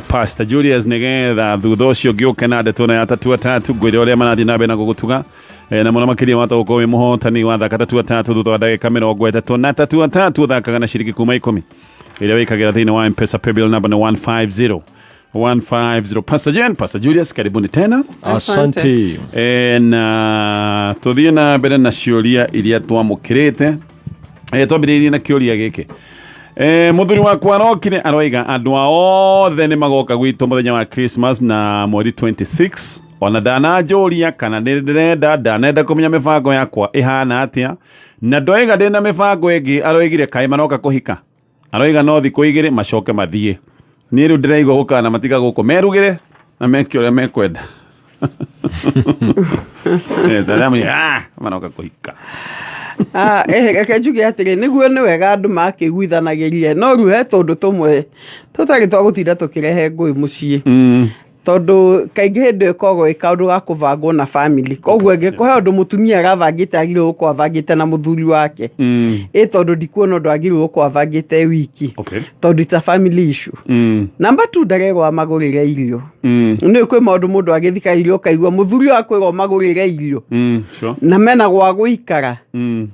Pastor Julius nĩgetha thutha ũcio ngĩũke na ndeto na ya tatua tatu ngwĩre ũrĩa marathiĩ na mbere na gũgũtuga. Na mũno makĩria wata gũkorwo wĩ mũhotani wa thaka tatua tatu thutha wa ndagĩka 33, na tatua tatu ũthakaga na ciringi kuma 10 ĩrĩa wĩkagĩra thĩinĩ wa Mpesa paybill number nĩ 150 150. Pastor Jane, Pastor Julius, karibuni tena. Asante. Na tũthiĩ na mbere na ciũria iria twamũkĩrĩte. Twambĩrĩirie na kĩũria gĩkĩ. Mũthuri wakwa arokire aroiga andũ ao othe nĩ magoka gwitũ mũthenya wa Christmas na mweri 26. Ona ndananjũria kana nĩ ndĩrenda, ndanenda kũmenya mĩbango yakwa ĩhana atĩa, na ndoiga ndĩna mĩbango ĩngĩ. Aroigire kaĩ maroka kũhika, aroiga no thikũ 2 macoke mathiĩ. Niĩ rĩu ndĩraigua gũkana matiga gũkũ merugĩre na meke ũrĩa mekwenda. Yes, arĩa maroka kũhika. Reke njuge atĩrĩ, nĩguo nĩ wega andũ makĩiguithanagĩrie, no rĩu he tũndũ tũmwe tũtarĩ twa gũtinda tũkĩrehe ngũĩ mũciĩ. Tondũ kaingĩ hĩndĩ ĩyo ĩkoragwo ĩ kaũndũ ga kũbangwo na family, koguo angĩkorwo he ũndũ mũtumia arabangĩte, agĩrĩirwo gũkorwo abangĩte na mũthuri wake. Ĩ tondũ ndikuona ũndũ agĩrĩirwo gũkorwo abangĩte wiki, tondũ it's a family issue. Number 2, ndarerwo amagũrĩre irio. Nĩ kwĩ maũndũ mũndũ agĩthika irio ũkaigua mũthuri ũyũ akwĩrwo magũrĩre irio. Na mena gwa gũikara.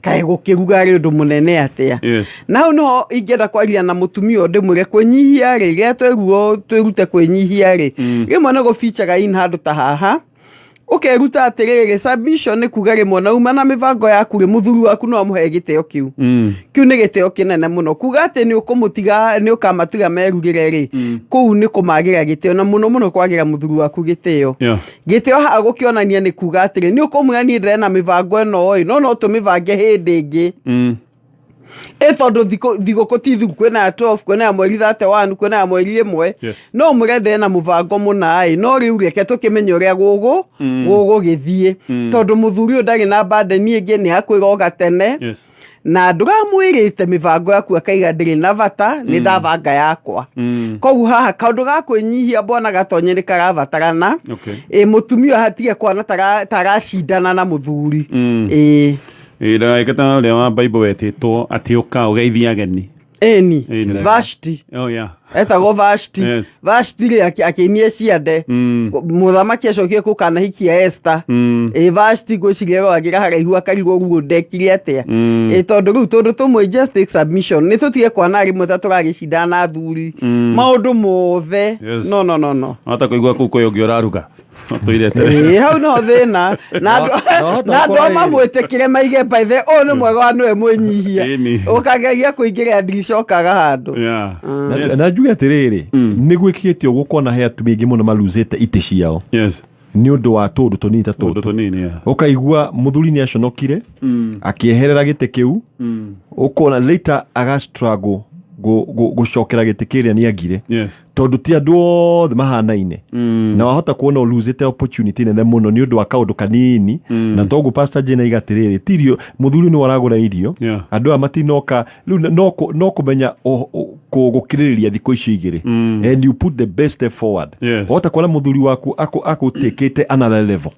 Kaĩ gũkĩruga rĩ ũndũ mũnene atĩa? Na hau niho ingĩenda kwaria na mũtumia ũyũ ndĩmwĩre kwĩnyihia rĩ, rĩrĩa tweruo twĩrute kwĩnyihia rĩ, rĩmwe nĩ gũbichaga in handũ ta haha, ũkeruta atĩrĩrĩ, submission nĩ kuga rĩmwe na uma na mĩbango yaku rĩ, mũthuri waku no amũhe gĩtĩo kĩu. Kĩu nĩ gĩtĩo kĩnene mũno. Kuga atĩ nĩ ũkũmũtiga, nĩ ũkamatiga merugĩre rĩ, kũu nĩ kũmagĩra gĩtĩo, na mũno mũno kwagĩra mũthuri waku gĩtĩo. Gĩtĩo haha gũkĩonania nĩ kuga atĩrĩ, nĩ ũkũmwĩra niĩ ndĩrena mĩbango ĩno ĩ, no no tũmĩbange hĩndĩ ĩngĩ. Ĩ tondũ thigũkũ ti thiru, kwĩna ya 12, kwĩna ya mweri 31, kwĩna ya mweri 1. No ũmwĩre ndĩrena mũbango mũna ĩ, no rĩu reke tũkĩmenye ũrĩa gũgũgĩthiĩ. Tondũ mũthuri ũyũ ndarĩ na burden ĩngĩ, nĩ akwĩra oga tene. Na ndũramwĩrĩte mĩbango yaku akaiga ndĩrĩ na bata, nĩ ndabanga yakwa. Koguo haha kaũndũ ga kwĩnyihia bwana Gatonye nĩ karabatarana. Ĩ mũtumia hatige kwana taracindana na mũthuri. Ĩ. Ndagagĩke ta ũrĩa wa Bible wetĩtwo atĩ ũka ũgeithie ageni. Ĩni. Ĩni. Vashti. Oh, yeah. Etagwo Vashti. Vashti rĩ akĩinie ciande. Mũthamaki acokire kũkanahikia Esther. Ĩ Vashti ngwĩciria aroragĩra haraihu akarigwo ũguo ndekire atĩa. Ĩ tondũ rĩu tũndũ tũmwe just take submission. Nĩ tũtige kwana rĩmwe ta tũragĩcindana na athuri. Maũndũ mothe. No, no, no, no. Wahota kũigua kũu kwĩ ũngĩ ũraruga. Tũirete. Ĩĩ, hau no thĩna. Na No, andũ no, na andũ mamwĩtĩkĩre maige by the ũyũ nĩ mwega wa nĩwe mwĩnyihia. Ĩni. Ũkageria kũingĩrĩra ndicokaga handũ. Na njuge atĩrĩrĩ, nĩ gwĩkĩte ũguo kuona he atumia aingĩ mũno maruzĩte itĩ ciao. Nĩ ũndũ wa tũndũ tũnini ta Tũndũ tũtũ. tũnini, yeah. Ũkaigua mũthuri nĩ aconokire, akĩeherera gĩtĩ kĩu, ũkona later aga struggle gũcokera gĩtĩ kĩrĩa nĩ angire. Tondũ ti andũ othe mahanaine. Na wahota kuona ũlosete opportunity nene mũno nĩ ũndũ wa kaũndũ kanini. Na toguo Pastor Jane aiga atĩrĩrĩ, ti irio, mũthuri nĩwe ũragũra irio. Andũ aya matinoka, rĩu no kũmenya gũkirĩrĩria thikũ icio igĩrĩ. And you put the best step forward. Wahota kuona mũthuri waku akũtĩkĩte another level.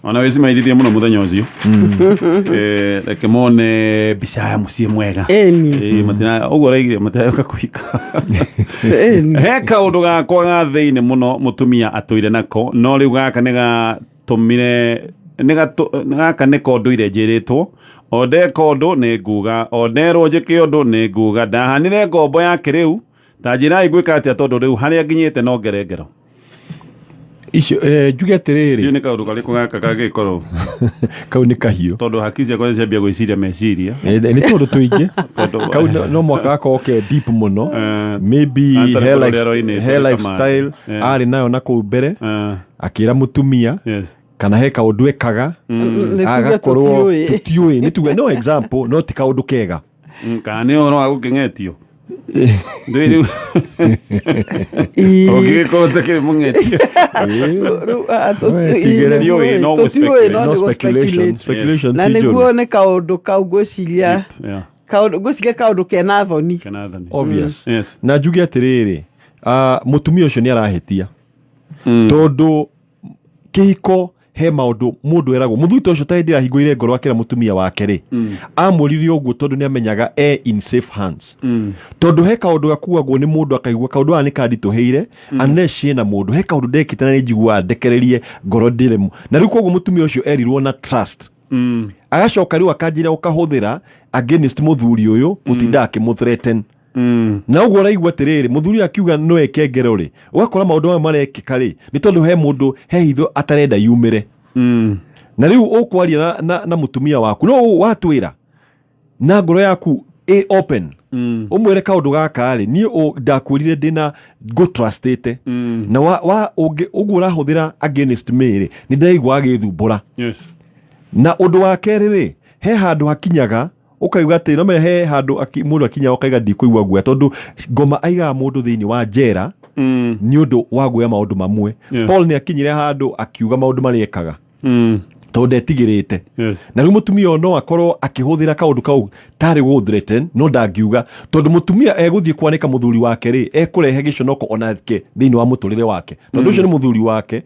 Ona wĩci mairithie mũno mũthenya ũcio. Reke mone mbica ya mũciĩ mwega. Matina, ũguo ũraigire matirayoka kũhika. He kaũndũ gakwa ga thĩinĩ mũno mũtumia atũire nako, no rĩu gaka nĩ gatũmire, nĩ gatũ-, gaka nĩ ko ndũire njĩrĩtwo. O ndeka ũndũ nĩ nguga, o nderwo njĩke ũndũ nĩ nguga. Ndahanire ngombo yake rĩu, ta njĩrai ngwĩka atĩa tondũ rĩu harĩa nginyĩte no ngere ngero. Icio, njuge atĩrĩrĩ. Ndiũĩ nĩ kaũndũ karĩkũ gaka kangĩkorwo. Kau nĩ kahiũ. Tondũ hakiri ciakwa nĩ ciambia gwĩciria meciria. Nĩ tondũ tũingĩ. Tondũ Kau no mwaka gakorwo ke deep mũno. Maybe Anthony he Bũrũri aroinĩtwo he nĩ lifestyle Kamande. arĩ nayo na kũu mbere. Akĩra mũtumia. Kana he kaũndũ ekaga. Nĩ tuge Agakorwo tũtiũĩ. tũtiũĩ. Nĩ tuge no example, no ti kaũndũ kega. Kana nĩ ũhoro wa gũkĩng'etio. Ndũĩ rĩu. Ũngĩgĩkorwo ũtakĩrĩ mũng'etio. Rĩu, We, tigĩrĩra. Ndiũĩ, no tũtiũĩ, gũ-speculate. no No nĩ speculation. gũ-speculate. Speculation Na ti njũru. nĩguo nĩ kaũndũ kau ngwĩciria. Deep, yeah. Kaũndũ, ngwĩciria kaũndũ kena thoni. Kena thoni. Obvious. Yes. Na njuge atĩrĩrĩ, mũtumia ũcio nĩ arahĩtia. Tondũ kĩhiko He maũndũ mũndũ eragwo mũthuri ta ũcio, ta hĩndĩ ĩrĩa ahingũire ngoro akĩra mũtumia wake rĩ, amwĩrire ũguo tondũ nĩ amenyaga e in safe hands, tondũ he kaũndũ gakuagwo nĩ mũndũ akaigua kaũndũ gaka nĩ kanditũhĩire, unless ciĩna mũndũ he kaũndũ ndekĩte na nĩ njiguaga ndekererie ngoro ndĩremu. Na rĩu koguo mũtumia ũcio erirwo na trust, agacoka rĩu akanjĩra ũkahũthĩra against mũthuri ũyũ gũtinda akĩmũ-threaten. Na ũguo ũraigua atĩrĩrĩ, mũthuri akiuga no eke ngero rĩ, ũgakora maũndũ maya marekĩka rĩ, nĩ tondũ he mũndũ he hitho atarenda yumĩre. Na rĩu ũkwaria na mũtumia waku, no watwĩra na ngoro yaku ĩ open, ũmwĩre kaũndũ gaka rĩ, niĩ ndakwĩrire ndĩna ngũtrustĩte na wa ũngĩ ũguo ũrahũthĩra against me rĩ, nĩ ndĩraigua agĩthumbũra. Na ũndũ wa kerĩ rĩ, he handũ hakinyaga ũkauga atĩ no he handũ mũndũ akinyaga ũkauga ndikũigua guoya, tondũ ngoma aigaga mũndũ thĩinĩ wa njera nĩ ũndũ wa guoya maũndũ mamwe. Paul nĩ akinyire handũ akiuga maũndũ marĩa ekaga tondũ ndetigĩrĩte. Na rĩu mũtumia ũyũ no akorwo akĩhũthĩra kaũndũ kau tarĩ gũ-threaten, no ndangiuga tondũ mũtumia egũthiĩ kwanĩka mũthuri wake rĩ, ekũrehe gĩconoko onake thĩinĩ wa mũtũrĩre wake, tondũ ũcio nĩ mũthuri wake.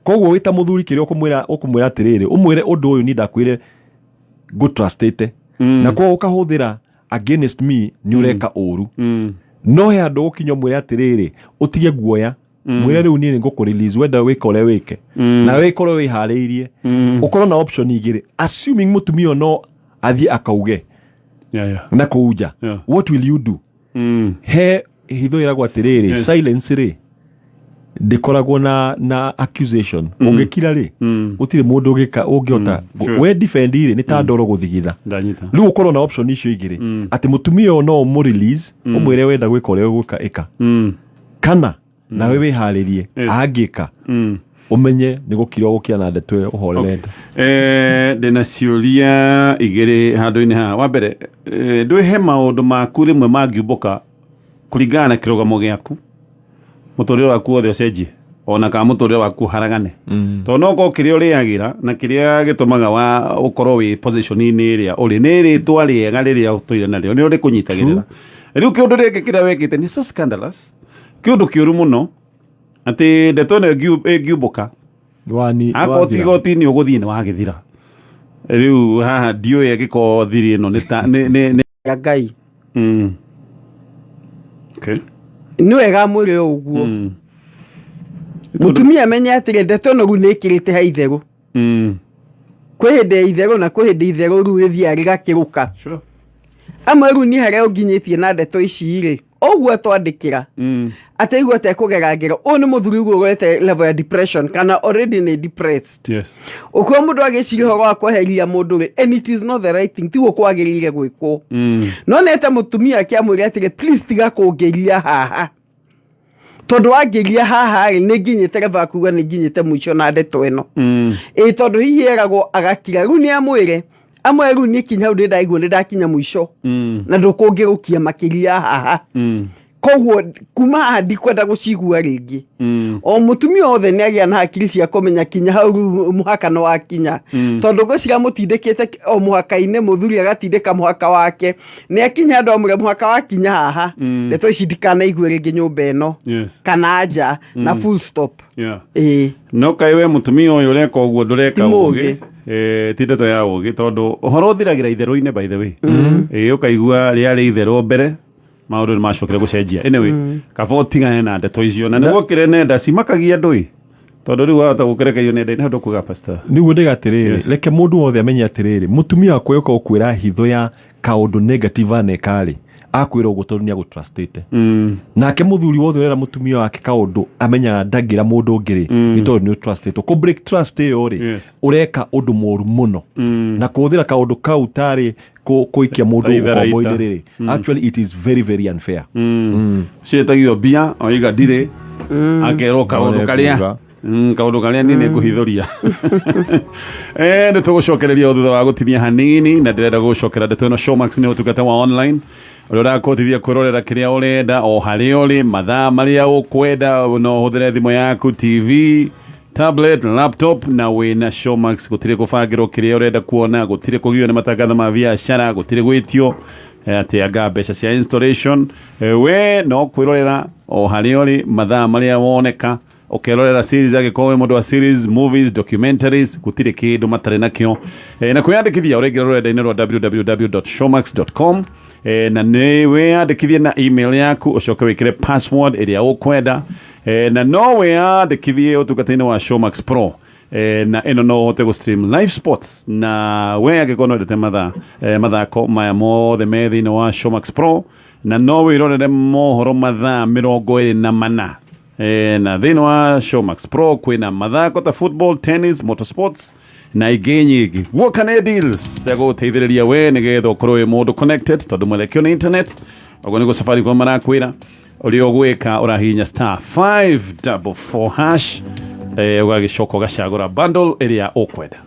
Koguo wĩta mũthuri, kĩrĩa ũkũmwĩra atĩrĩrĩ, ũmwĩre ũndũ ũyũ niĩ ndakwĩre ngũtrustĩte, na koguo ũkahũthĩra against me nĩ ũreka ũru. No he handũ ũkinya ũmwĩre atĩrĩrĩ, ũtige guoya, mwĩre rĩu niĩ nĩ ngũkũ-release, wenda wĩka ũrĩa wĩke, na wĩkorwo wĩharĩirie, ũkorwo na option igĩrĩ, assuming mũtumia ũyũ no athiĩ akauge na kũu nja. What will you do? He hitho ĩragwo atĩrĩrĩ, silence rĩ, ndĩkoragwo na accusation. Ũngĩkira rĩ, gũtirĩ mũndũ ũngĩka ũngĩhota we defend rĩ, nĩ ta ndoro gũthigitha. Ndanyita. Rĩu ũkorwo na option icio igĩrĩ, atĩ mũtumia ũyũ no ũmũ release, ũmwĩre wenda gwĩka ũrĩa ũgwĩka ĩka, kana nawe wĩharĩrie angĩka ũmenye nĩ gũkira ũgũkira na ndeto ĩyo ũhorerete. Ndĩna ciũria igĩrĩ handũ-inĩ haha. Wa mbere, ndwĩhe maũndũ maku rĩmwe mangiumbũka kũringana na kĩrũgamo gĩaku, mũtũrĩre waku wothe ũcenjie, ona kana mũtũrĩre waku ũharagane, tondũ no korwo kĩrĩa ũrĩagĩra na kĩrĩa gĩtũmaga wa ũkorwo wĩ position-inĩ ĩrĩa ũrĩ nĩ rĩtwa rĩega rĩrĩa ũtũire narĩo nĩ rĩkũnyitagĩrĩra. Rĩu kĩũndũ rĩngĩ kĩrĩa wekĩte nĩ so scandalous, kĩũndũ kĩũru mũno atĩ ndeto ĩno ĩngiumbũka, Wani akorwo ti wathira. igoti-inĩ ũgũthiĩ nĩ wagĩthira. Rĩu haha ndiũĩ angĩkorwo thiri ĩno nĩ ta nĩ Ya Ngai. Okay. Nĩ wega mwĩre o ũguo. Mũtumia amenye atĩrĩ, ndeto ĩno rĩu nĩ ĩkĩrĩte ha itherũ. Kwĩ hĩndĩ ya itherũ na kwĩ hĩndĩ itherũ rĩu rĩthiaga rĩgakĩrũka. Amwe rĩu niĩ harĩa ũnginyĩtie na ndeto ici rĩ, ũguo twandĩkĩra atĩ igua tekũgera ngero, ũyũ nĩ mũthuri ũguo ũgwete level ya depression kana already nĩ depressed. Ũkiuga mũndũ agĩciria ũhoro wa kweheria mũndũ rĩ, and it is not the right thing, tiguo kwagĩrĩire gwĩkwo. No nete mũtumia akĩamwĩra atĩrĩ, please tiga kũngĩria haha, tondũ wangĩria haha rĩ, nĩ nginyĩte level ya kuga nĩ nginyĩte mũico na ndeto ĩno. Ĩ tondũ hihi eragwo agakira, rĩu nĩ amwĩre amwe rĩu niĩ kinya hau nĩ ndaigua nĩ ndakinya mũico na ndũkũngĩrũkia makĩria haha. Koguo kuma haha ndikwenda gũcigua rĩngĩ. O mũtumia wothe nĩ agĩa na hakiri cia kũmenya kinya hau rĩu mũhaka nĩ wakinya, tondũ ngwĩciria mũtindĩkĩte o mũhaka-inĩ, mũthuri agatindĩka mũhaka wake, nĩ akinya handũ amwĩre mũhaka wakinya haha, ndeto ici ndikanaigue rĩngĩ nyũmba ĩno kana nja, na full stop. Ĩĩ. No kaĩ we mũtumia ũyũ ũreka ũguo ndũreka Ti mũũgĩ. ũgĩ. Ti ndeto ya ũgĩ, tondũ ũhoro ũthiragĩra itherũ-inĩ, by the way. Ĩĩ, ũkaigua rĩarĩ itherũ mbere, maũndũ nĩ macokire gũcenjia. Anyway, kaba ũtigane na ndeto icio, na nĩguo kĩrĩa nenda cimakagia andũ ĩ, tondũ rĩu wahota gũkĩrekerio nenda-inĩ hau ndũkuga pastor. Nĩguo ndĩga atĩrĩrĩ, reke mũndũ wothe amenye atĩrĩrĩ, mũtumia wakwa yoka gũkwĩra hitho ya kaũndũ negative aneka rĩ, akwĩra ũguo tondũ nĩ agũtrustĩte. Nake mũthuri wothe ũrera mũtumia wake kaũndũ amenyaga ndangĩra mũndũ ũngĩ rĩ, nĩ tondũ nĩ ũtrustĩtwo. Kũ break trust ĩyo rĩ, ũreka ũndũ mũru mũno, na kũhũthĩra kaũndũ kau tarĩ kũikia mũndũ Itharaita. ũkombo-inĩ rĩrĩ, actually it is very very unfair. Ciĩtagio mbia oiga ndirĩ, akerwo kaũndũ No karĩa nĩekuga. Kaũndũ karĩa niĩ nĩngũhithũria. Nĩ tũgũcokereria o thutha wa gũtinia hanini, na ndĩrenda gũcokera ndeto ĩno. Showmax nĩ ũtungata wa online ũrĩa ũrakũhotithia kwĩrorera kĩrĩa ũrenda o harĩa ũrĩ, mathaa marĩa ũkwenda. No ũhũthĩre thimũ yaku, TV, tablet, laptop, na wĩna Showmax gũtirĩ kũbangĩrwo kĩrĩa ũrenda kuona, gũtirĩ kũgio nĩ matangatho ma biacara, gũtirĩ gwĩtio atĩ anga mbeca cia installation. We no kwĩrorera o harĩa ũrĩ, mathaa marĩa woneka. Ũkerorera series angĩkorwo wĩ mũndũ wa series, movies, documentaries, gũtirĩ kĩndũ matarĩ nakĩo. Na kwĩyandĩkithia ũraingĩra rũrenda-inĩ rwa www.showmax.com, na nĩ wĩyandĩkithie na email yaku, ũcoke wĩkĩre password ĩrĩa ũkwenda. Na no wĩyandĩkithie ũtungata-inĩ wa Showmax Pro. Na ĩno no ũhote gũ stream live sports, na we angĩkorwo no wendete mathako maya mothe me thĩinĩ wa Showmax Pro, na no wĩrorere mohoro mathaa 24. Na thĩinĩ wa Showmax Pro kwĩna mathako ta football, tennis, motorsports na ingĩ nyingĩ. Guoka nĩ deals cia gũgũteithĩrĩria we nĩgetha ũkorwo wĩ mũndũ connected, tondũ mwelekeo nĩ internet. Ũguo nĩguo Safaricom marakwĩra ũrĩa ũgwĩka. Ũrahihinya *544#, ũgagĩcoka ũgacagũra bundle ĩrĩa ũkwenda.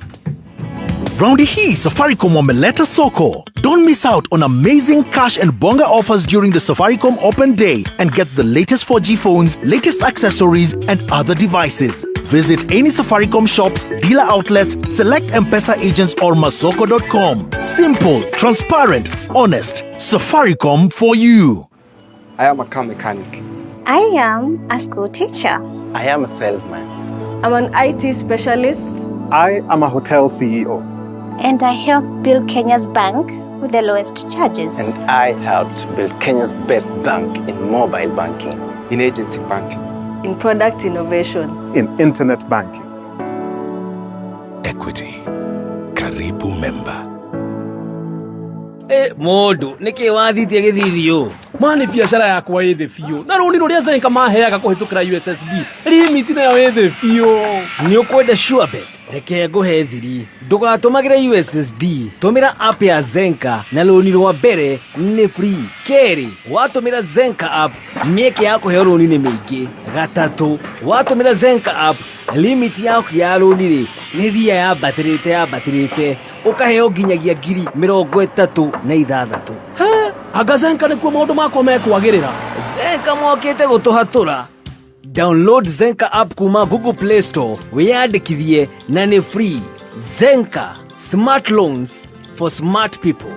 Raundi hii Safaricom wameleta soko. Don't miss out on amazing cash and bonga offers during the Safaricom Open Day and get the latest 4G phones, latest accessories and other devices. Visit any Safaricom shops, dealer outlets, select M-Pesa agents or masoko.com. Simple, transparent, honest. Safaricom for you. I am a car mechanic. I am a school teacher. I am a salesman. I'm an IT specialist. I am a hotel CEO. And I help build Kenya's bank with the lowest charges. And I helped build Kenya's best bank in mobile banking. In agency banking. In product innovation. In internet banking. Equity. Karibu member. Mũndũ nĩkĩ wathitie gĩthithi? Ma nĩ biacara yakwa ĩ thĩ biũ, na rũni rũrĩa Zenka maheaga kũhĩtũkĩra USSD limit nayo ĩ thĩ biũ. Nĩ ũkwenda sure bet? Reke ngũhe thiri. Ndũgatũmagĩre USSD, tũmĩra app ya Zenka na rũni rwa mbere nĩ free. Kerĩ, watũmĩra Zenka app mĩeke ya kũheo rũni nĩ mĩingĩ. Gatatũ, watũmĩra Zenka app limit yaku ya rũni rĩ nĩ thia yambatĩrĩte yambatĩrĩte, ũkaheo nginyagia 36,000. Anga Zenka nĩkuo maũndũ makwa mekwagĩrĩra. Zenka mokĩte gũtũhatũra. Download Zenka app kuma Google Play Store, wĩyandĩkithie na nĩ free. Zenka, smart loans for smart people.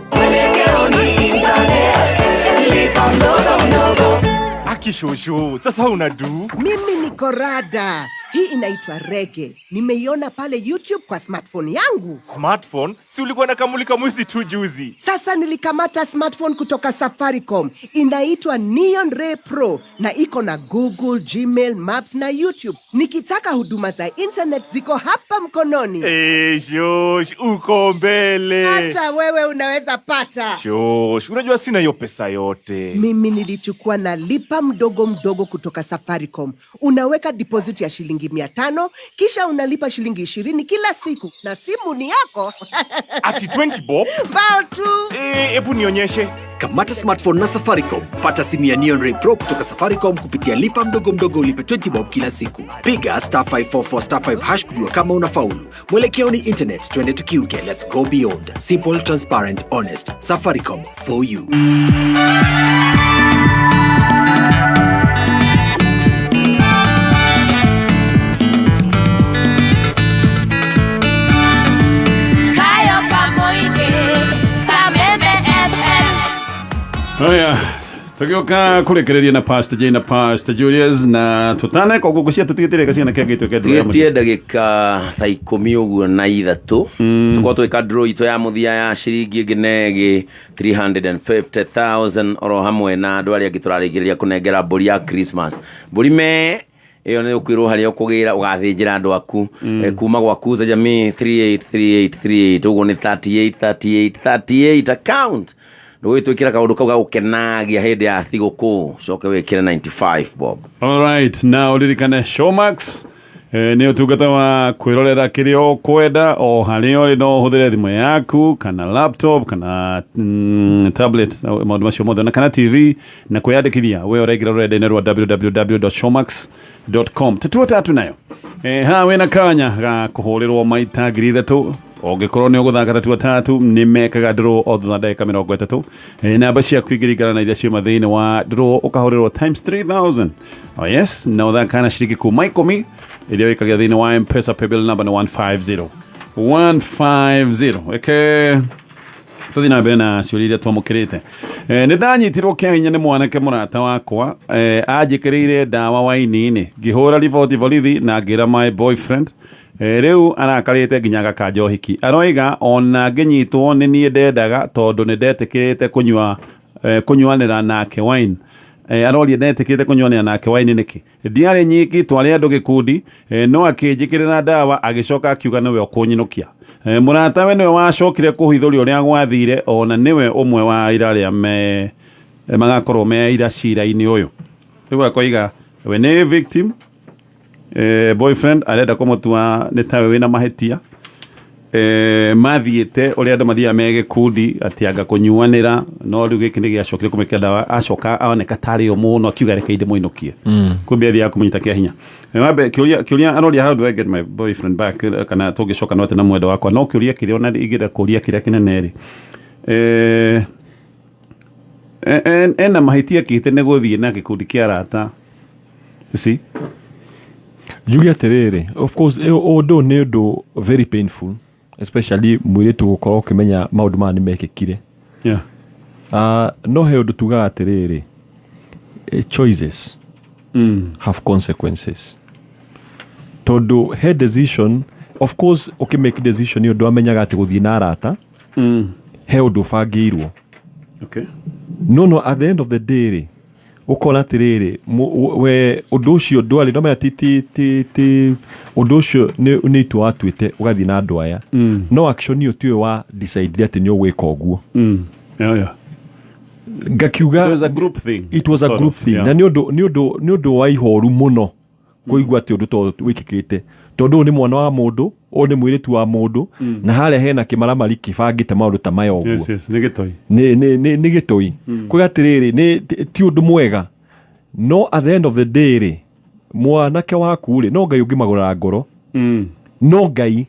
Akishosho, sasa unadu? Mimi niko rada. Hii inaitwa reggae. Nimeiona pale YouTube kwa smartphone yangu. Smartphone? Si ulikuwa na kamulika mwizi tu juzi? Sasa nilikamata smartphone kutoka Safaricom. Inaitwa Neon Ray Pro na iko na Google, Gmail, Maps na YouTube. Nikitaka huduma za internet ziko hapa mkononi. Eh, shosh, uko mbele. Hata wewe unaweza pata. Shosh, unajua sina hiyo pesa yote. Mimi nilichukua na lipa mdogo mdogo kutoka Safaricom. Unaweka deposit ya shilingi 500, kisha unalipa shilingi 20 kila siku na simu ni yako. Ati 20 bob? Bao tu. Eh, hebu nionyeshe. Kamata smartphone na Safaricom. Pata simu ya Neon Ray Pro kutoka Safaricom kupitia lipa mdogo mdogo, ulipe 20 bob kila siku. Piga *544*5# kujua kama unafaulu. Mwelekeo ni internet, twende tukiuke. Let's go beyond. Simple, transparent, honest. Safaricom for you. Kayo Kamoike, Kameme FM. Haya, tũgĩũka kũrĩkĩrĩria na Pastor J na Pastor Julius, na tũtane koguo ngũcia tũtigĩtĩre ciana kĩa gĩtũ. Tigĩtie ndagĩka thaa 13 tũkorwo twĩka draw itũ ya mũthia ya ciringi ĩngĩ na ĩngĩ 350,000, oro hamwe na andũ arĩa angĩ tũrarĩkĩrĩria kũnengera mbũri ya Christmas. Mbũri me ĩyo nĩ ũkwĩrwo harĩa ũkũgĩra ũgathĩnjĩra andũ aku. Kuma gwa Kuza Jamii 383838, ũguo nĩ 38 38 38 account. Ndũgĩtwĩkĩra kaũndũ kau gagũkenagia hĩndĩ ya thigũkũ, ũcoke wĩkĩre 95 bob. Alright, na ũririkane Showmax nĩ ũtungata wa kwĩrorera kĩrĩa ũkwenda o harĩa ũrĩ. No ũhũthĩre thimũ yaku kana laptop kana tablet, maũndũ macio mothe, na kana TV. Na kwĩyandĩkithia we ũraingĩra rũrenda-inĩ rwa www.showmax.com. Tatua tatu nayo, haha wĩna kanya ga kũhũrĩrwo maita 3,000 ũngĩkorwo nĩ ũgũthaka tatua tatu. Nĩ mekaga draw o thutha ndagĩka 30. Namba ciaku ingĩringana na iria ciuma thĩinĩ wa draw, ũkahũrĩrwo times 3000. Oh yes, na ũthaka na ciringi kuma 10 iria wĩkagia thĩinĩ wa M-Pesa. Paybill number nĩ 150 150. Eke Tũthiĩ na mbere na ciũria iria twamũkĩrĩte. Nĩ ndanyitirwo kĩa hinya nĩ mwanake mũrata wakwa, anjĩkĩrĩire ndawa waini-inĩ, ngĩhũra riboti borithi na ngĩra my boyfriend. Rĩu arakarĩte nginya agakanja ũhiki. Aroiga ona ngĩnyitwo nĩ niĩ ndendaga tondũ nĩ ndetĩkĩrĩte kũnyua kũnyuanĩra nake wine. Aroria ndetĩkĩrĩte kũnyuanĩra nake wine nĩkĩ? Ndiarĩ nyiki, twarĩ andũ gĩkundi, no akĩnjĩkĩrĩra ndawa agĩcoka akiuga nĩwe ũkũnyinũkia. Mũratawe nĩwe wacokire kũhithũria ũrĩa gwathire, ona nĩwe ũmwe wa aira arĩa me magakorwo me aira cira-inĩ ũyũ. Rĩu akoiga we nĩ victim, boyfriend arenda kũmũtua nĩ tawe wĩna mahĩtia. Mathiĩte ũrĩa andũ mathiaga me gĩkundi atĩ anga kũnyuanĩra, no rĩu gĩkĩ nĩ gĩacokire kũmĩkĩra ndawa, acoka oneka tarĩ o mũno akiuga reke ndĩmũinũkie. Kumbe athiaga kũmũnyita kĩa hinya. Wambe kĩũria aroria, how do I get my boyfriend back, kana tũngĩcoka no atĩ na mwendwa wakwa, no kĩũria kĩrĩa ona ingĩenda kũria kĩrĩa kĩnene rĩ, ena mahĩtia kĩte nĩ gũthiĩ na gĩkundi kĩa arata, you see? Njuge atĩrĩrĩ, of course ũndũ nĩ ũndũ very painful, especially mũirĩtu gũkorwo ũkĩmenya maũndũ maya nĩ mekĩkire. No he ũndũ tugaga atĩrĩrĩ, choices have consequences, tondũ he decision, of course ũkĩ make decision nĩ ũndũ amenyaga atĩ gũthiĩ na arata he ũndũ ũbangĩirwo. No at the end of the day rĩ, ũkona atĩrĩrĩ, we ũndũ ũcio ndwarĩ no menya ti ũndũ ũcio nĩ itua watuĩte ũgathiĩ na andũ aya, no action ĩyo tiwe wa decide atĩ nĩ ũgwĩka ũguo. Ngakiuga It was a group thing. It was a Sort group of, thing. Na nĩ ũndũ wa ihoru mũno kũigua atĩ ũndũ ta ũyũ wĩkĩkĩte, tondũ ũyũ nĩ mwana wa mũndũ, ũyũ nĩ mũirĩtu wa mũndũ, na harĩa hena kĩmaramari kĩbangĩte maũndũ ta maya ũguo. Yes, nĩ gĩtoi. Nĩ gĩtũi kuga atĩrĩrĩ, nĩ ti ũndũ mwega, no at the end of the day rĩ, mwanake waku rĩ, no Ngai ũngĩmagũrĩra ngoro, no Ngai,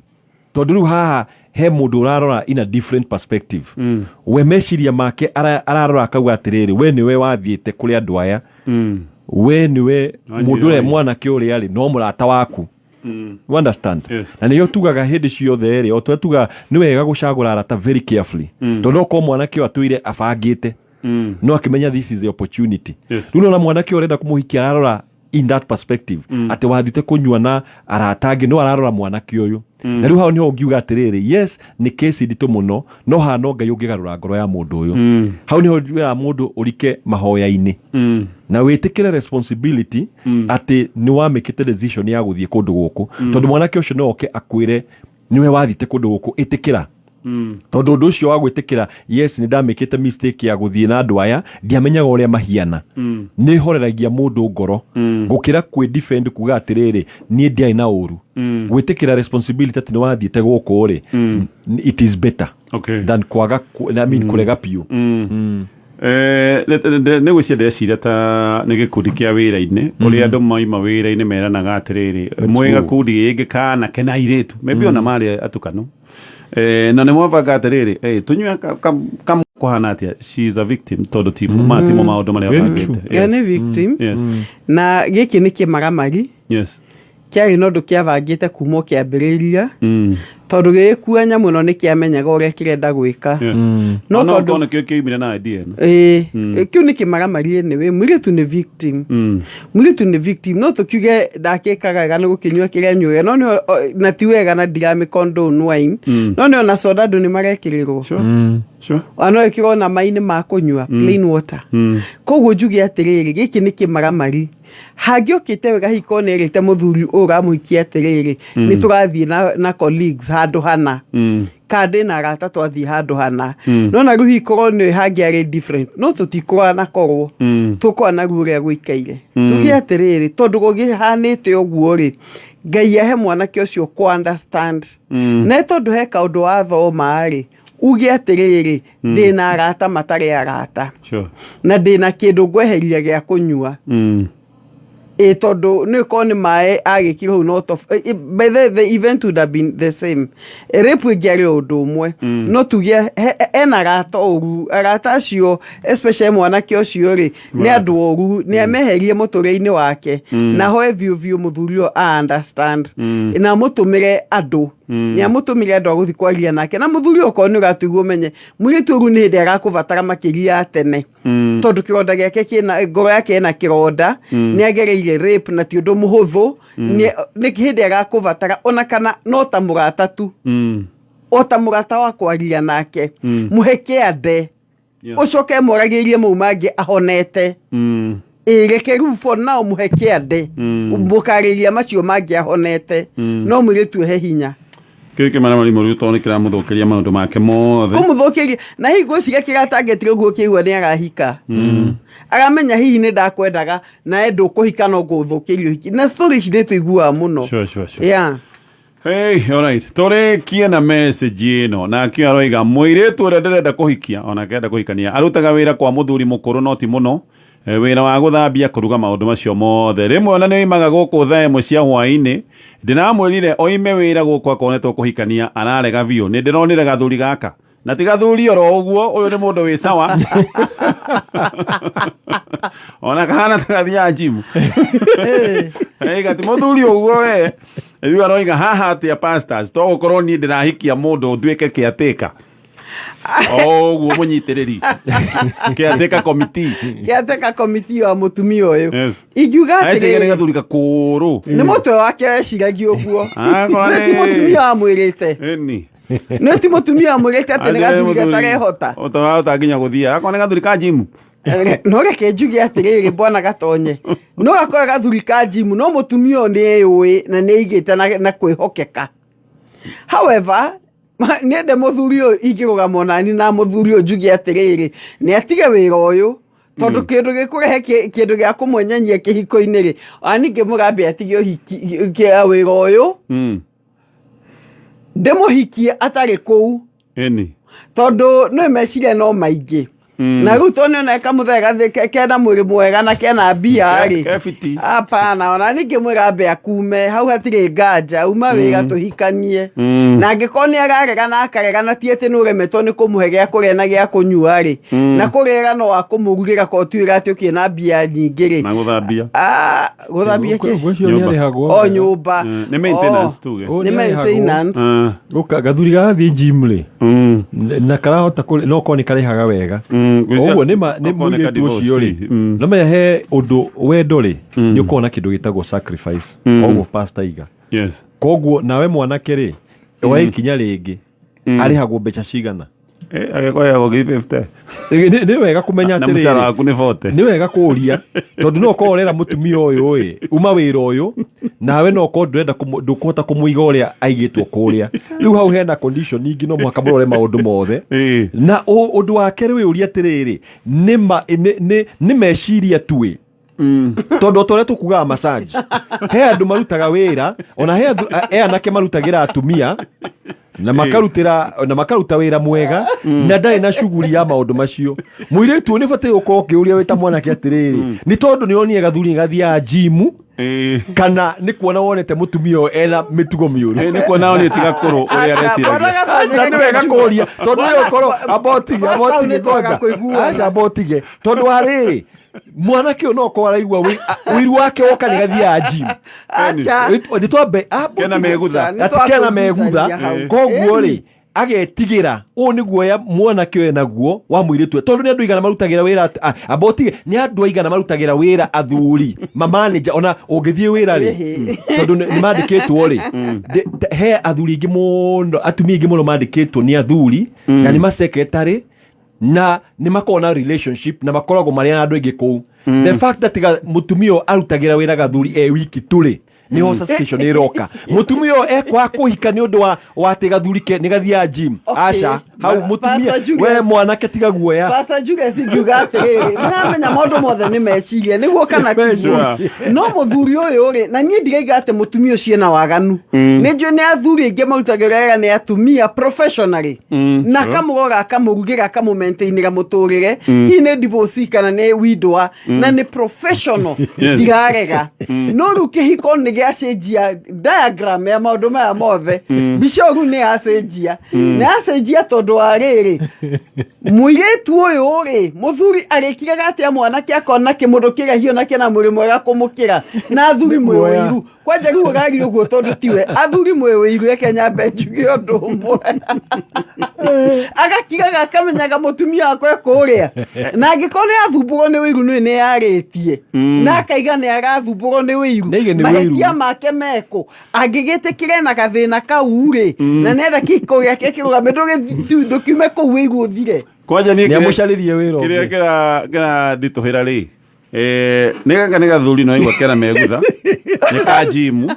tondũ rĩu haha he mũndũ ũrarora in a different perspective. We meciria make ararora akauga atĩrĩrĩ, we nĩwe wathiĩte kũrĩ andũ aya, we nĩwe Wanjĩra mũndũ ũrĩa wĩ. mwanake ũrĩa rĩ, no mũrata waku. You understand? Yes. Na nĩyo tugaga hĩndĩ ciothe rĩ, o tũrĩa tugaga nĩ wega gũcagũra arata very carefully, tondũ okorwo mwanake ũyũ atũire abangĩte, no akĩmenya this is the opportunity. Rĩu nona mwanake ũyũ ũrenda kũmũhikia ararora in that perspective, atĩ wathiĩte kũnyua na arata angĩ, no ararora mwanake ũyũ. Na rĩu hau nĩho ũngiuga atĩrĩrĩ, yes, nĩ kesi nditũ mũno, no haha no Ngai ũngĩgarũra ngoro ya mũndũ ũyũ. Hau nĩho wĩra mũndũ ũrike mahoya-inĩ na wĩtĩkĩre responsibility atĩ nĩ wamĩkĩte decision ya gũthiĩ kũndũ gũkũ, tondũ mwanake ũcio no oke akwĩre nĩwe wathiĩte kũndũ gũkũ, ĩtĩkĩra, tondũ ũndũ ũcio wa gwĩtĩkĩra, yes, nĩ ndamĩkĩte mistake ya gũthiĩ na andũ aya, ndiamenyaga ũrĩa mahiana, nĩ horeragia mũndũ ngoro gũkĩra kwĩ defend kuga atĩrĩrĩ, niĩ ndiarĩ na ũru. Gwĩtĩkĩra responsibility atĩ nĩ wathiĩte gũkũ rĩ, it is better than kwaga I mean, kũrega biũ. Nĩ gwĩcia ndĩreciria ta nĩ gĩkundi kĩa wĩra-inĩ, ũrĩa andũ maima wĩra-inĩ meranaga atĩrĩrĩ, mwĩ go. gakundi gĩkĩ ka anake na airĩtu, maybe ona marĩ atukanu, na nĩ mwabanga atĩrĩrĩ, tũnyue kũhana atĩa. She is a victim tondũ ti ma timo maũndũ marĩa Very bangĩte. true. Ĩyo nĩ victim. Na gĩkĩ nĩ kĩmaramari kĩarĩ na ũndũ kĩabangĩte kuma o kĩambĩrĩria, tondũ gĩgĩkua nyamũ ĩno nĩ kĩamenyaga ũrĩa kĩrenda gwĩka. No Ona tondũ okorwo nĩkĩo kĩoimire na idea ĩno. Ĩĩ, kĩu nĩ kĩmaramari anyway. Mũirĩtu nĩ victim. Mũirĩtu nĩ victim, no tũkiuge ndakĩkaga wega nĩ gũkĩnyua kĩrĩa anyuaga, no nĩ na ti wega na ndiramĩ condone wine, no nĩ ona soda andũ nĩ marekĩrĩrwo. Ona no ĩkĩrwo na maĩ-inĩ ma kũnyua, plain water. Koguo njuge atĩrĩrĩ, gĩkĩ nĩ kĩmaramari. Hangĩokĩte wega hihi korwo nĩ erĩte mũthuri ũyũ ũramũhikia atĩrĩrĩ, nĩ tũrathiĩ na colleagues handũ hana, kana ndĩna arata twathiĩ handũ hana, no na rĩu hihi korwo nĩ hangĩarĩ different, no tũtikũrora na korwo tũkorwo na ruo ũrĩa gũikaire. Tuge atĩrĩrĩ, tondũ gũkĩhanĩte ũguo rĩ, Ngai ahe mwanake ũcio kũ understand, na tondũ he kaũndũ wathoma rĩ, uge atĩrĩrĩ, ndĩna arata matarĩ arata, na ndĩna kĩndũ ngweheria gĩa kũnyua, ĩ tondũ nĩ ũkorwo nĩ maĩ agĩkirwo hau, no by the event would have been the same. Rape ĩngĩarĩ o ũndũ ũmwe. No tuge ena arata oru, arata acio, especially mwanake ũcio rĩ, nĩ andũ oru, nĩ ameherie mũtũrĩre-inĩ wake, na hoe biũ biũ mũthuri ũyũ a understand, na amũtũmĩre andũ. Nĩ amũtũmire andũ a gũthiĩ kwaria nake na mũthuri okorwo nĩ ũratũigua ũmenye mũirĩtu ũyũ nĩ hĩndĩ arakũbatara makĩria ya tene, tondũ kĩronda gĩake kĩna ngoro yake ĩna kĩronda. Nĩ agereire rape na ti ũndũ mũhũthũ. Nĩ hĩndĩ arakũbatara ona kana no ta mũrata tu, o ta mũrata wa kwaria nake. Mũhe kĩande, ũcoke moragĩrie mau mangĩ ahonete. Ĩ reke rĩu for now mũhe kĩande, mũkarĩria macio mangĩ ahonete. No mũirĩtu ehe hinya. Kĩu kĩmaramari mũru tondũ nĩ kĩramũthũkĩria maũndũ make mothe. Kũmũthũkĩria na hihi ngwĩciria kĩratangĩtire ũguo kĩigua nĩ arahika, aramenya hihi nĩ ndakwendaga nawe ndũkũhika no ngũthũkĩria ũhiki, na story ici nĩ tũiguaga mũno. Sure. Yeah. Hey, alright. Tũrĩkie na message ĩno nake aroiga mũirĩtu ũrĩa ndĩrenda kũhikia ona kenda kũhikania arutaga wĩra kwa mũthuri mũkũrũ no ti mũno. Wĩra wa gũthambia, kũruga, maũndũ macio mothe. Rĩmwe ona nĩ oimaga gũkũ thaa 1 cia hwaĩ-inĩ. Ndĩramwĩrire oime wĩra gũkũ akorwo nĩ tũkũhikania, ararega biũ. Nĩ ndĩronire gathuri gaka na ti gathuri oro ũguo, ũyũ nĩ mũndũ wĩ sawa, ona kahana ta gathiaga gym. Hey, gati mũthuri ũguo we. Rĩu aroiga haha atĩa pastors, to gũkorwo niĩ ndĩrahikia mũndũ nduĩke caretaker o ũguo, mũnyitĩrĩri caretaker committee. Caretaker committee wa mũtumia ũyũ. Ingiuga Aeciria nĩ atĩrĩrĩ, gathuri gakũrũ. Nĩ mũtwe wake weciragia ũguo. Akorwo Nĩ ti mũtumia wamwĩrĩte. Ĩni. Nĩ ti mũtumia wamwĩrĩte atĩ nĩ gathuri gatarehota. Ũtarahota nginya gũthiĩ akorwo nĩ gathuri ka gym. No reke njuge atĩrĩrĩ, bwana Gatonye, no gakorwo gathuri ka gym, no mũtumia ũyũ nĩ eyũĩ na nĩ aigĩte na kwĩhokeka. However, nĩende mũthuri ũyũ ingĩrũgama onani na mũthuri ũyũ njuge atĩrĩrĩ, nĩ atige wĩra ũyũ tondũ kĩndũ gĩkũrehe kĩndũ gĩa kũmwenyanyia kĩhiko-inĩ rĩ, ona ningĩ mũgambe atige ũhiki wĩra ũyũ, ndĩmũhikie atarĩ kũu. Tondũ nĩ meciria no maingĩ. Na rĩu tondũ nĩona kamũthee kena mwĩrĩ mwega na kena mbia rĩ, Kebiti. Hapana, ona ningĩ mwĩrambe akume hau, hatirĩ nganja uma wĩra tũhikanie. Na angĩkorwo nĩ ararega na akarega, ti atĩ nĩ ũremetwo nĩ kũmũhe gĩa kũrĩa na gĩa kũnyua rĩ, na kũrĩra no akũmũrugĩra korwo ti wĩra atĩ ũkĩrĩ na mbia nyingĩ rĩ. Na gũthambia. Ah, gũthambia kĩ? Ngwĩciria nĩ Nyũmba. arĩhagwo O wega. nyũmba. Nĩ maintenance tuge. Ũyũ Nĩ nĩ arĩhagwo. maintenance. Gũka gathuri garathiĩ gym rĩ, na karahota no korwo nĩ karĩhaga wega. Ũguo nĩ ma nĩ Okorwo nĩ mũirĩtu ũcio rĩ, ka-divorce. No menya he ũndũ wendo rĩ, nĩ ũkoragwo na kĩndũ gĩtagwo sacrifice. Ũguo pastor iga. Koguo nawe mwanake rĩ, oya ikinya rĩngĩ, arĩhagwo mbeca cigana? Agĩkoragwo 50. Nĩ wega kũmenya Na atĩrĩrĩ, mũcara waku nĩ 40. Nĩ wega kũũria tondũ no ũkorwo ũrera mũtumia ũyũ ĩ uma wĩra ũyũ, nawe no ũkorwo ndũrenda ndũkũhota kũmũiga ũrĩa aigĩtwo kũrĩa. Rĩu hau hena condition ingĩ, no mũhaka mũrore maũndũ mothe. Na ũndũ wa kerĩ wĩũrie atĩrĩrĩ, nĩ meciria tu ĩ, tondũ o ta ũrĩa tũkugaga massage, he andũ marutaga wĩra, ona he anake marutagĩra atumia na makarutĩra na makaruta wĩra mwega na ndarĩ na cuguri ya maũndũ macio. Mũirĩtu ũyũ nĩ bataire gũkorwo ũkĩũria wĩ ta mwanake atĩrĩrĩ, nĩ tondũ nĩ onire gathuri gathiaga gym, kana nĩ kuona wonete mũtumia ũyũ ena mĩtugo mĩũru? Nĩ kuona onete gakũrũ ũrĩa areciragia. Aca, nĩ wega kũũria tondũ nĩ ũkorwo amba ũtige amba Pastor, ũtige nĩ twaga ngoja. kũiguana. Aca, amba ũtige tondũ wa rĩrĩ, mwanake ũyũ no ũkorwo araigua ũiru wake woka nĩ gathiaga gym. Aca. Nĩ twambe Kena megutha. Nĩ Ati kena megutha. twakũiguithania hau. Koguo rĩ, agetigĩra ũũ nĩ guoya mwanake ũyũ naguo wa mũirĩtu ũyũ, tondũ nĩ andũ aigana marutagĩra wĩra amba ũtige, nĩ andũ aigana marutagĩra wĩra athuri mamanager, ona ũngĩthiĩ wĩra rĩ, tondũ nĩ mandĩkĩtwo rĩ, he athuri aingĩ mũno, atumia aingĩ mũno mandĩkĩtwo nĩ athuri na nĩ masekretary na nĩ makoragwo na relationship na makoragwo marĩ na andũ aingĩ kũu. The fact that mũtumia ũyũ arutagĩra wĩra gathuri e wiki tu rĩ, nĩho suspicion ĩroka. Mũtumia ũyũ ekwaga kũhika nĩ ũndũ wa atĩ gathuri ke nĩ gathiaga gym. Aca, hau mũtumia Pastor Julius. we mwanake tiga guoya. Pastor Julius, ingiuga atĩrĩrĩ, nĩramenya maũndũ mothe nĩ meciria nĩguo kana tiguo. No mũthuri ũyũ rĩ, na niĩ ndiraiga atĩ mũtumia ũcio ena waganu. Nĩ njũĩ nĩ athuri aingĩ marutagĩra wĩra nĩ atumia professionally na akamũrora, akamũrugĩra, akamũmaintainĩra mũtũrĩre. Hihi nĩ divorcee kana nĩ widower na nĩ professional. Ndirarega, no rĩu kĩhiko nĩ gĩacenjia diagram ya maũndũ maya mothe. Mbica ũru nĩ yacenjia, nĩ yacenjia tondũ wa rĩrĩ, mũirĩtu ũyũ rĩ, mũthuri arĩkiraga atĩa mwanake akona kĩmũndũ kĩrĩa hiona kĩna mwĩrĩ mwega kũmũkĩra? Na athuri mwĩ Guoya. ũiru kwanja, rĩu ũraria ũguo tondũ tiwe. Athuri mwĩ ũiru, reke nyambe njuge ũndũ ũmwe. Agakiraga akamenyaga mũtumia wakwa e kũrĩa, na angĩkorwo nĩ athumbũrwo nĩ ũiru, nĩ yarĩtie na akaiga nĩ arathumbũrwo nĩ ũiru. Nĩaige nĩ ũiru. Mahĩtia make mekũ angĩgĩtĩkĩre na gathĩna kau rĩ, na nenda kĩhiko gĩake kĩrũgame, ndũkiume kũu ũiru ũthire. Kwanja niĩ Nĩ amũcarĩrie wĩra kĩrĩa ũngĩ. kĩra nditũhĩra rĩ, nĩ gaka nĩ gathuri no igua kena megutha nĩ ka jimu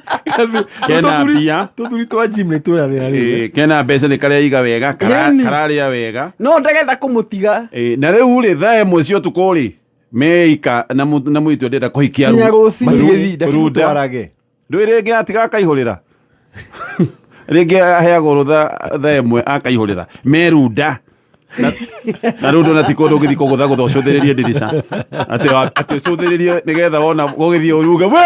kena mbia. Tũthuri twa gym nĩ twĩna thĩna rĩu. Kena mbeca, nĩ karĩa iga wega, Ĩni. kararĩa wega. No ndagetha kũmũtiga. Na rĩu rĩ, thaa 1 cia ũtukũ rĩ, meika na na mũirĩtu ndenda kũhikia Nginya rũcinĩ. Matigĩthi runda. ndakĩmũtwarage. Ndũĩ rĩngĩ atiga akaihũrĩra, rĩngĩ aheagwo rũtha thaa 1 akaihũrĩra merunda na rĩu ndona ti kũndũ ũngĩthiĩ kũgũthagũtha ũcũthĩrĩrie ndirica atĩ ũcũthĩrĩrie nĩgetha wona gũgĩthiĩ ũruge we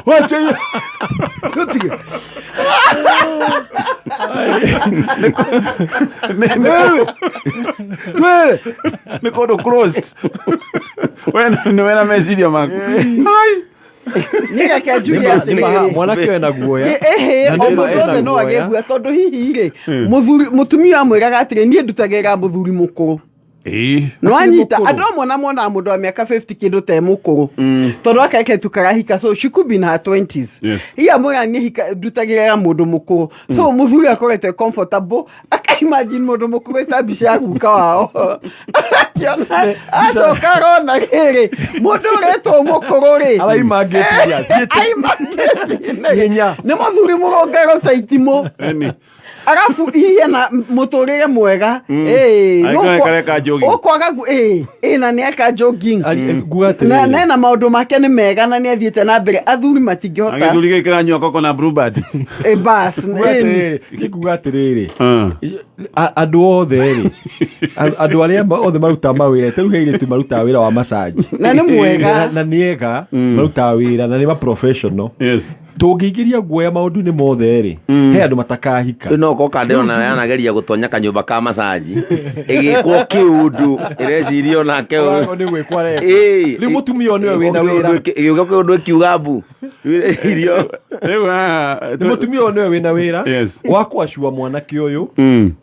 wacheie Tutige. Twĩre nĩ kũndũ closed. We nĩ wena meciria maku. Ai. Nĩ reke njuge atĩrĩrĩ. Mwanake ena guoya. Ĩhĩ. Na O nĩ ma mũndũ ena othe no guoya. agĩe guoya, tondũ hihi rĩ, mũthuri mũtumia amwĩraga atĩrĩ, niĩ ndutagĩra mũthuri mũkũrũ. Nwanyita andũ amwe na monaga mũndũ wa mĩaka 50 kĩndũ te mũkũrũ, tondũ akeke tu karahika, so she could be in her 20s. Iya mwĩra niĩ ndutagĩra mũndũ mũkũrũ, so mũthuri akoretwo e comfortable, akaimagine mũndũ mũkũrũ ĩta mbica ya guka wao, akiona acoka arona rĩrĩ mũndũ ũretwo mũkũrũ rĩ. Araimangĩtie, athiĩte. Aimangĩtie Ihenya. nĩ mũthuri mũrũngarũ ta itimũ, Eni. arabu hihi ena mũtũrĩre mwega. Ĩĩ, Angĩkorwo nĩkareka jogging. ũkwaga ĩĩ ĩĩ, na nĩeka jogging. Nguga Na atĩrĩrĩ. nena maũndũ make nĩ mega na nĩ athiĩte na mbere, athuri matingĩhota. Agĩthuri gĩkĩ kĩranyua koko na bluebird. Ĩ, bas. Nguga ĩni. atĩrĩrĩ, niĩ nguga atĩrĩrĩ, andũ othe rĩ, andũ arĩa othe marutaga mawĩra, ta rĩu he airĩtu marutaga wĩra wa massage. Na nĩ mwega. Na nĩ ega marutaga wĩra na nĩ ma professional. Tũngĩingĩria guoya maũndũ-inĩ mothe rĩ, he andũ matakahika. No ko kande ona yanageria gũtonya kanyũmba ka macaji ĩgĩkwo kĩũndũ ĩreciria onake. Ũrago nĩ gwĩkwo areka. Ĩĩ. Rĩu mũtumia ũyũ nĩwe wĩna wĩra. Ĩgĩũka kĩũndũ ĩkiuga mbu. Rĩu Rĩu Nĩ mũtumia ũyũ nĩwe wĩna wĩra Yes. wa kwacua mwanake ũyũ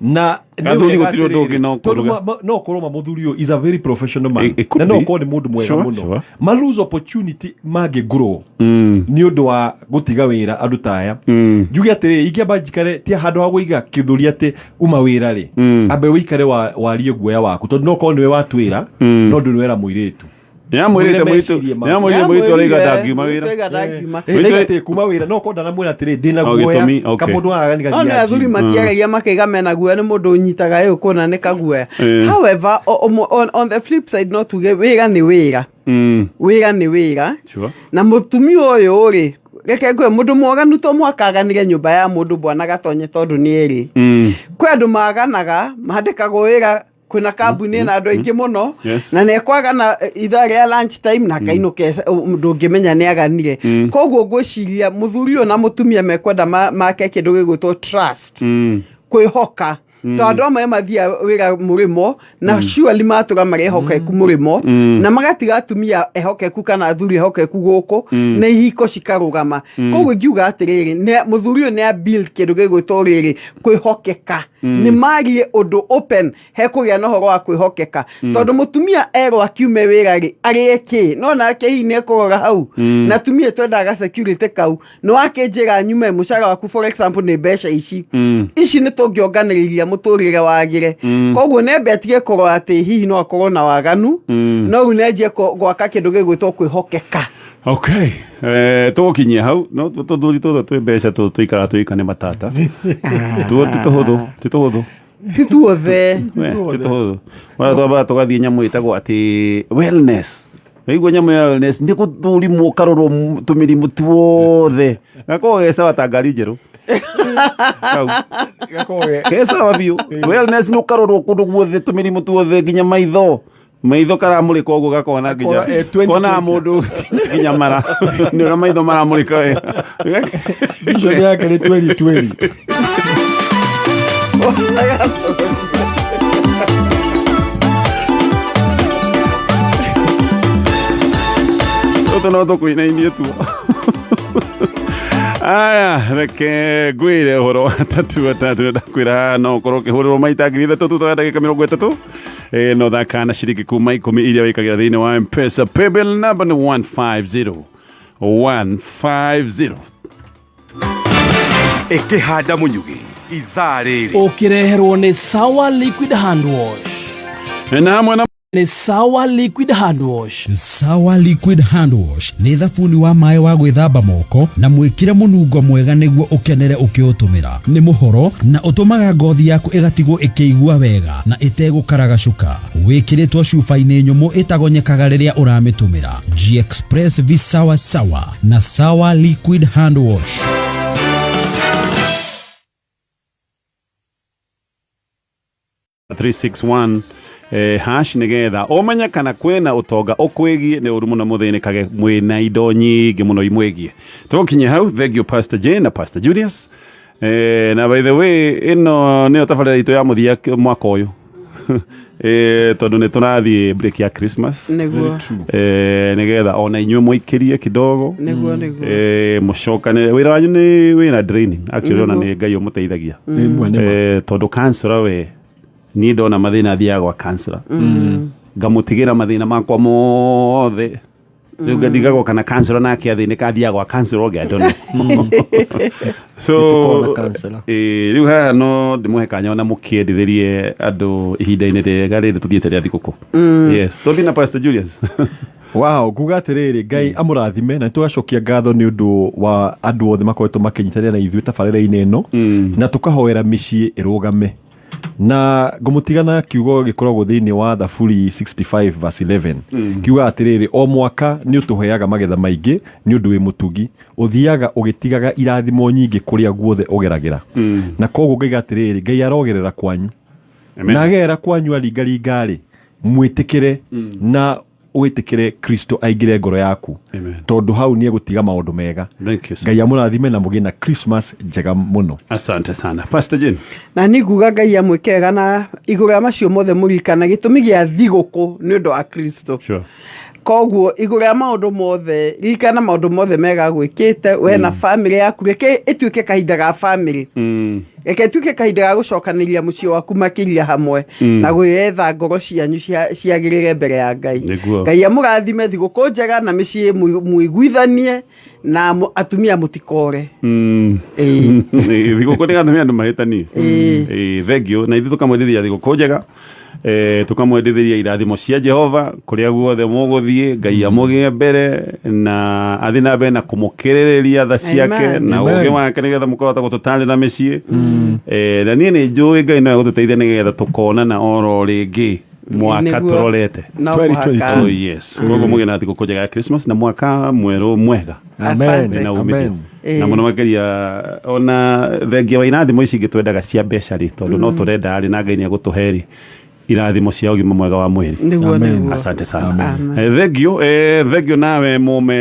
na nĩ Gathuri wega gũtirĩ ũndũ ũngĩ atĩrĩrĩ, no tondũ kũruga. no ũkorwo ma mũthuri ũyũ is a very professional man. It could Na no be. ũkorwo nĩ mũndũ mwega Sure, mũno. sure. Ma lose opportunity mangĩ grow nĩ ũndũ wa gũtiga wĩra andũ ta aya. Njuge atĩrĩrĩ, ingĩamba njikare ti handũ ha gũiga kĩthũri atĩ uma wĩra rĩ, ambe ũikare warie guoya waku, tondũ no ũkorwo nĩwe watwĩra, no ndũrĩ wera mũirĩtu. Nĩamwĩrĩte Mwĩre mũirĩtu meciria maku. nĩamwĩrĩte mũirĩtu araiga ndangiuma wĩra. Mũirĩtu ndangiuma. Eh, ndaiga atĩ kuma wĩra no korwo ndanamwĩra atĩrĩ ndĩna O, guoya gĩtũmi, okay. kamũndũ gaka nĩ No nĩ gathiaga athuri gym. matiaragia makaiga mena guoya, nĩ mũndũ ũnyitaga ĩ kũna nĩ kaguoya. However, on the flip side, no tuge wĩra nĩ wĩra. Wĩra nĩ wĩra. Na mũtumia ũyũ rĩ, reke ngwĩre, mũndũ mwaganu to mũhaka aganĩre nyũmba ya mũndũ bwana gatonye, tondũ nĩ ĩrĩ kwĩ andũ maganaga mandĩkagwo wĩra, kwĩna kambuni ĩna andũ aingĩ mũno. Na nĩ ekwagana ithaa rĩa lunch time na akainũka ndũngĩmenya nĩ aganire. Koguo ngwĩciria mũthuri ũyũ na mũtumia mekwenda make kĩndũ gĩgwĩtwo trust, kwĩhoka, tondũ andũ amwe mathiaga wĩra mũrĩmo na surely matũra marĩ ehokeku mũrĩmo, na magatiga atumia ehokeku kana athuri ehokeku gũkũ, na ihiko cikarũgama. Koguo ingiuga atĩrĩrĩ, mũthuri ũyũ nĩ a build kĩndũ gĩgwĩtwo rĩrĩ kwĩhokeka. Nĩ marie ũndũ open, hekũgĩa na ũhoro wa kwĩhokeka, tondũ mũtumia erwo akiume wĩra rĩ, arĩe kĩ? No nake hihi nĩ ekũrora hau. Na atumia twendaga security kau, nĩ wakĩnjĩra nyume, mũcara waku for example nĩ mbeca ici, ici nĩ tũngĩonganĩrĩria mũtũrĩre wagĩre. Koguo nembe atige kũrora atĩ hihi no akorwo na waganu, no rĩu nenjie gwaka kĩndũ gĩgwĩtwo kwĩhokeka. Okay, tũgũkinyia hau no tũthuri tũtũ twĩ mbeca tũikaraga tũika nĩ matata tuo, ti tũhũthũ, ti tũhũthũ. Ti tuothe. We, ti tũhũthũ. Wala twambaga tũgathiĩ nyamũ ĩtagwo atĩ wellness. Waigua nyamũ ya wellness nĩ gũthũrimwo, ũkarorwo tũmĩrimũ tuothe, gakoragwo ge sawa ta ngari njerũ. Kau. Ge sawa biũ. Wellness nĩ ũkarorwo kũndũ guothe, tũmĩrimũ tuothe, nginya maitho. Maitho karamũrĩka ũguo gakona nginya kona mũndũ nginya mara nĩ ũrĩa maitho maramũrĩka wega. Vision yake nĩ 2020. Tũtũ no tũkũinainie tuo. Aya, reke ngwĩre ũhoro wa tatu atatu ndakwĩra no ũkorwo ũkĩhũrĩrwo maita 3000 thutha wa ndagĩka 30. No thaka na ciringi kuma 10 iria wĩkagĩra thĩinĩ wa M-Pesa. Paybill number nĩ 150 150. Ĩkĩhanda mũnyugĩ ithaa rĩrĩ Ũkĩreherwo nĩ Sawa Liquid Hand Wash. Na hamwe na nĩ Sawa Liquid Hand Wash. Sawa Liquid Hand Wash nĩ thabuni wa maĩ wa gwĩthamba moko na mwĩkĩre mũnungo mwega nĩguo ũkenere ũkĩũtũmĩra. Nĩ mũhoro na ũtũmaga ngothi yaku ĩgatigwo ĩkĩigua wega na ĩtegũkaragacuka. Wĩkĩrĩtwo cuba-inĩ nyũmũ ĩtagonyekaga rĩrĩa ũramĩtũmĩra. G-Express V Sawa Sawa na Sawa Liquid Hand Wash. 361 hash nigetha ũmenye kana kwĩna ũtonga ũkwĩgiĩ. Nĩ ũru mũno mũthĩnĩkage mwĩna indo nyingĩ mũno imwĩgiĩ. Tũgũkinyia hau. Thank you Pastor Jane na Pastor Julius. Na by the way ĩno nĩyo tabarĩra itũ ya mũthia mwaka ũyũ. Tondũ nĩ tũrathiĩ break ya Christmas. Nĩguo. Nĩgetha ona inyuĩ mũikĩrie kidogo. Nĩguo, nĩguo. Mũcokanĩre wĩra wanyu nĩ wĩra draining actually, ona Nĩguo. nĩ Ngai ũmũteithagia. Tondũ counselor we niĩ ndona mathĩna thiaga gwa counselor, ngamũtigĩra mathĩna makwa mothe. Rĩu ndigagwo kana counselor nake athĩnĩka athiaga gwa counselor ũngĩ, I don't know. So Nĩtũkona counselor. Rĩu haha no ndĩmũhe kanya ona mũkĩendithĩrie andũ ihinda-inĩ rĩega rĩrĩ tũthiĩte rĩa thigũkũ. Yes, tũthiĩ na Pastor Julius. Wow, nguga atĩrĩrĩ, Ngai amũrathime na tũgacokia ngatho nĩ ũndũ wa andũ othe makoretwo makĩnyitanĩra na ithuĩ tabarĩra-inĩ ĩno, na tũkahoera mĩciĩ ĩrũgame. Na ngũmũtigana kiugo gĩkoragwo thĩinĩ wa Thaburi 65 verse 11. Kiuga atĩrĩrĩ, o mwaka nĩ ũtũheaga magetha maingĩ nĩ ũndũ wĩ mũtugi, ũthiaga ũgĩtigaga irathimo nyingĩ kũrĩa guothe ũgeragĩra. Na koguo ngaiga atĩrĩrĩ, Ngai arogerera kwanyu. Amen. Na agerera kwanyu aringaringa-rĩ, mwĩtĩkĩre na wĩtĩkĩre Kristo aingĩre ngoro yaku, tondũ hau nĩ egũtiga maũndũ mega. Thank you, sir. Ngai amũrathime na mũgĩe na Christmas njega mũno. Asante sana Pastor Jane. Na niĩ nguga Ngai amwĩke wega, na igũrũ rĩa macio mothe mũririkana gĩtũmi gĩa thigũkũ nĩ ũndũ wa Kristo. Sure. Koguo igũrũ rĩa maũndũ mothe ririkana maũndũ mothe mega gwĩkĩte we na bamĩrĩ yaku. Reke ĩtuĩke kahinda ga bamĩrĩ, reke ĩtuĩke kahinda ga gũcokanĩria mũciĩ waku makĩria hamwe, na gwĩetha ngoro cianyu ciagĩrĩre mbere ya Ngai. Nĩguo. Ngai amũrathime, thigũkũ njega na mĩciĩ mũiguithanie na atumia mũtikore. Thigũkũ nĩ gatũmia andũ mahĩtanie. Thank you. Na ithuĩ tũkamwendithia thigũkũ njega, tũkamwendithĩria irathimo cia Jehova kũrĩa guothe mũgũthiĩ. Ngai amũgĩe mbere na athiĩ na mbere na kũmũkĩrĩrĩria tha ciake Amen. na Amen. ũũgĩ wake nĩgetha mũkahota gũtũtarĩra mĩciĩ. Na niĩ nĩ njũĩ Ngai no egũtũteithia nĩgetha tũkonana oro rĩngĩ mwaka Nĩguo. tũrorete. No mũhaka. 2022. Oh yes. Koguo mũgĩe na thigũkũ njega ya Christmas na mwaka mwerũ mwega. Amen. Na umithio. Amen. Na mũno makĩria ona thengia wa irathimo ici ingĩ twendaga cia mbeca rĩ, tondũ no tũrenda rĩ, na Ngai nĩ agũtũhe rĩ irathimo cia ũgima mwega wa mwĩrĩ. Nĩguo, Amen. nĩguo. Asante sana. Amen. Thank you. Thank you nawe mume.